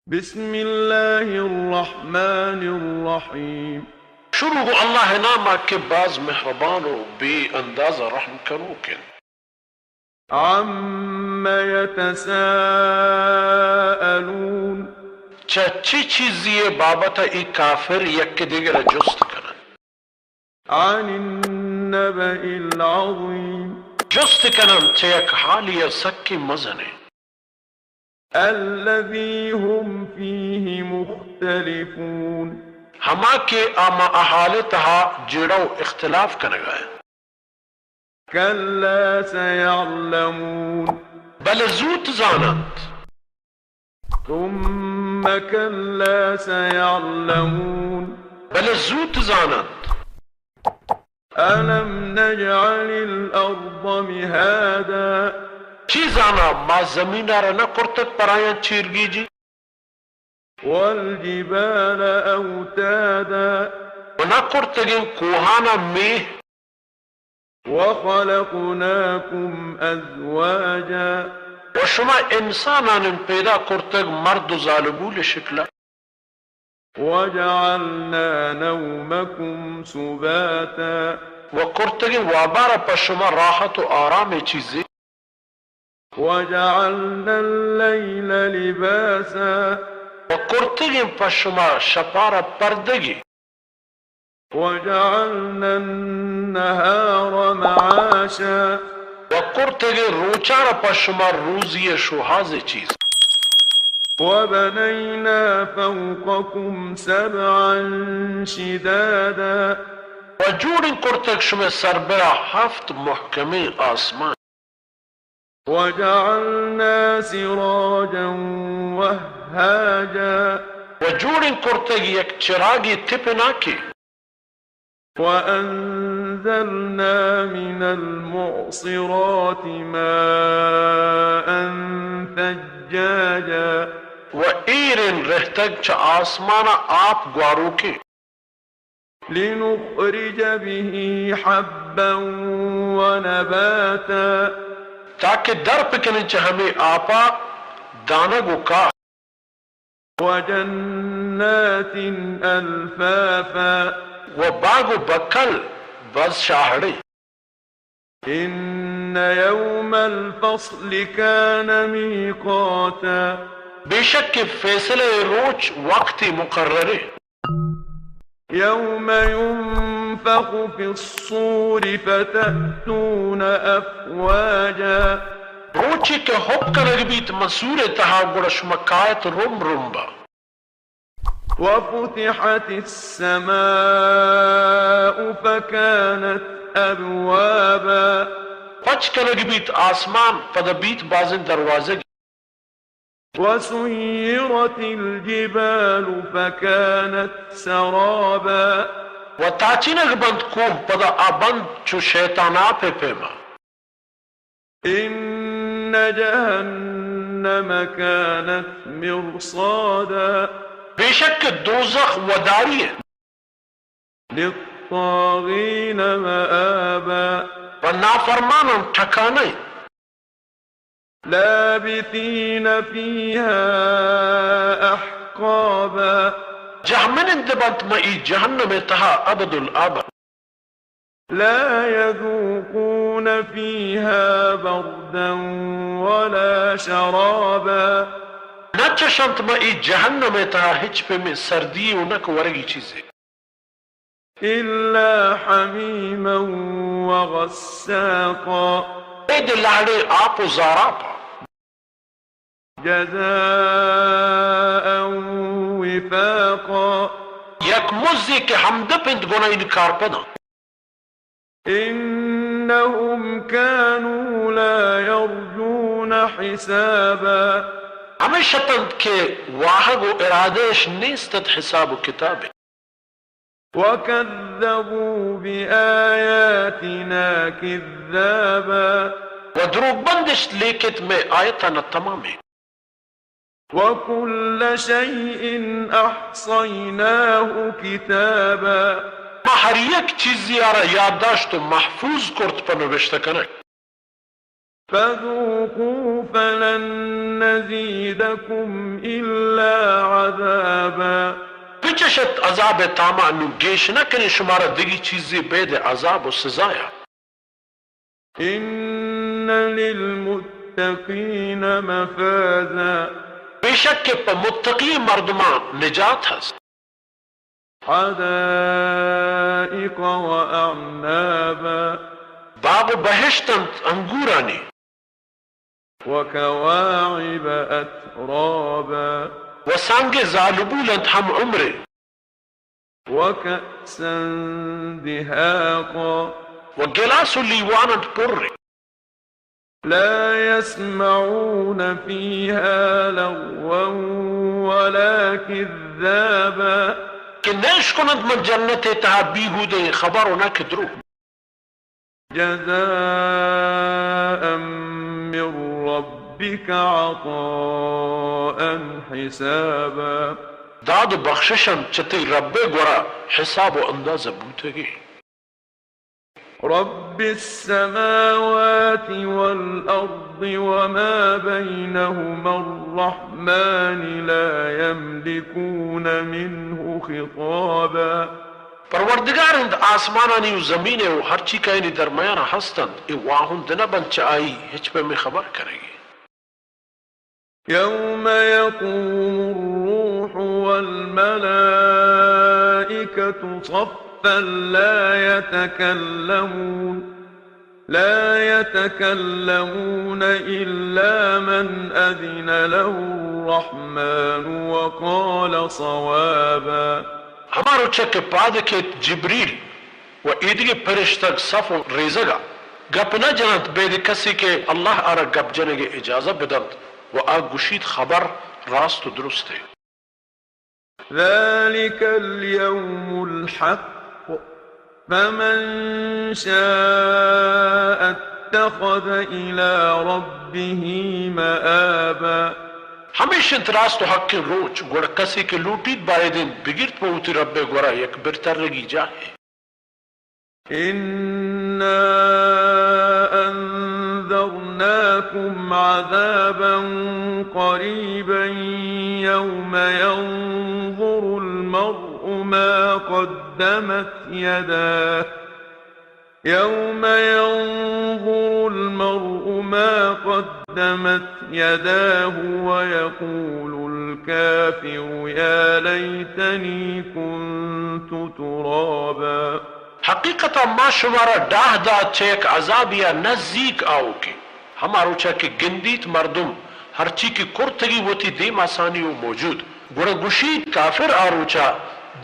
بسم الله الرحمن الرحيم. شروع گوں اللہ ءِ نام ءَ کہ باز مہربان و بے اندازہ رحم کنوک انت. عم يتساءلون. چہ چی چیزی ءِ بابت ءَ اے کافر یک دگر ءَ جست کننت؟ عن النبأ العظيم. جست کننت چہ یک حالی ءَ سکیں مزنیں. الذي هم فيه مختلفون. ہما کہ آ ماں آ حال ءِ تہا جیڑہ و اختلاف کنگ ءَ انت. كلا سيعلمون. بلے زوت زاننت. ثم كلا سيعلمون. بلے زوت زاننت. ألم نجعل الأرض مهادا. چی زانا ما زمین ءَ را نہ کرتگ پرایاں چیرگیجی؟ والجبال أوتادا. و نہ کرتگیں کوہاناں میہ. وخلقناكم أزواجا. و شما انسانان پیدا کرتگ مرد و زالبول شکلا. وجعلنا نومكم سباتا. و کرتگیں وابارا پہ شما راحت و آرامیں چیزے. وجعلنا الليل لباسا. و کرتگیں پہ شما شپارا پردگے. وجعلنا النهار معاشا. و کرتگیں روچارا پہ شما روزی شوہازے چیز. وبنينا فوقكم سبعا شدادا. و جوڑیں کرتگ شمئے سربرا ہفت محکمیں آسمان. وجعلنا سراجا وهاجا. و جوڑیں کرتگ یک چراگے تپناکے. وأنزلنا من المعصرات ماء ثجاجا. و ایریں رہتگ چہ آسمانا آپ گواروکیں. لنخرج به حبا ونباتا. تاکہ در بکنیں چہ ہمے آپا دانگ و کاہ. وجنات ألفافا. و باغ و بکل بز شاہڑیں. إن يوم الفصل كان ميقاتا. بے شک کہ فیصلہ ءِ روچ وقتے مقررے. يوم ينفخ في الصور فتأتون أفواجا. روچے کہ ہپ کنگ بیت ماں سور ءِ تہا، گڑا شما کایت رمب رمبا. وفتحت السماء فكانت أبوابا. پچ کنگ بیت آسمان، پدا بیت بازیں دروازگے. وسيرت الجبال فكانت سرابا. و تاچینگ بنت کوہ، پدا آ بنت چو شیطان آپ ءِ پیما. إن جهنم كانت مرصادا. بے شک کہ دوزخ وداری انت. للطاغين مآبا. و نافرماناں ٹھکانہ انت. لابثين فيها أحقابا. جہمنند بنت ماں اے جہنم ءِ تہا ابد الآباد. لا يذوقون فيها بردا ولا شرابا. نہ چشنت ماں اے جہنم ءِ تہا ہچ پیمیں سردی و نہ کہ ورگی چیزے. إلا حميما وغساقا. اے دے لہڑیں آپ و زاراپا. جزاء وفاقا. یک مزے کہ ہمدپ انت گون آیانی کارپداں. إنهم كانوا لا يرجون حسابا. ہمیش اتنت کہ واہگ و ارادہ اش نیست ات حساب و کتابے. وكذبوا بآياتنا كذابا. و دروگ بندشت لیکت مئے آیتانا تمامیں. وكل شيء أحصيناه كتابا. ما ہر یک چیزی آرا یادداشت و محفوظ کرت پہ نبشتہ کنگ. فذوقوا فلن نزيدكم إلا عذابا۔ بچشت عذاب ءِ تاما، نوں گیش نہ کنیں شمارا دگی چیزے بید عذاب و سزایا۔ إن للمتقين مفازا۔ بے شک کہ پہ متقی مردماں نجات ہست۔ حدائق وأعنابا۔ باغ و بہشت انت انگورانی۔ وكواعب أترابا۔ و سانگ زالبول انت ہم عمرے۔ وكأسا دهاقا۔ و گلاس و لیوان انت پرے۔ لا يسمعون فيها لغوا ولا كذابا۔ کہ نہ اشکننت من جنت ءِ تہا بیہودیں خبر و نہ کہ دروگ۔ جزاء من ربك عطاء حسابا۔ داد و بخشش انت چہ تئی رب ءِ گورا حساب و اندازہ بوتگیں۔ رب السماوات والأرض وما بينهما الرحمن لا يملكون منه خطابا۔ پروردگار انت آسمانانی و زمین ءِ و ہرچی کہ آیانی درمیان ءَ ہست انت، اے واہند نہ بنت چہ آئی ہچ پیمیں خبر کنگی۔ يوم يقوم الروح والملائكة صفا لا يتكلمون، لا يتكلمون إلا من أذن له الرحمن وقال صوابا۔ ہما روچ ءَ کہ پاد کیت جبریل و ایدگہ پرشتگ صف و ریزگ ءَ، گپ نہ جننت بید کسے کہ اللہ آرا گپ جنگ ءِ اجازہ بدنت و آ گوشیت خبر راست و درست انت۔ ذلك اليوم الحق فمن شاء اتخذ إلى ربه مآبا۔ ہمیش انت راست و حقیں روچ، گڑا کسے کہ لوٹیت باید انت بگیرت پہ وتی رب ءِ گورا یک برترگی جاہے۔ إنا أنذرناكم عذابا قريبا يوم ينظر المرء ما قدمت يداه، يوم ينظر المرء ما قدمت يداه ويقول الكافر يا ليتني كنت ترابا۔ حقیقتا ما شمارا ڈاہ دات چہ یک عذابے ءَ نزیک آؤکیں۔ ہما روچا کہ گندیت مردم ہرچی کہ کرتگی وتی دیما ثانی و موجود، گڑا گوشیت کافر آ روچا،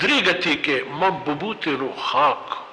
دریگتی کہ من ببوتینوں خاک۔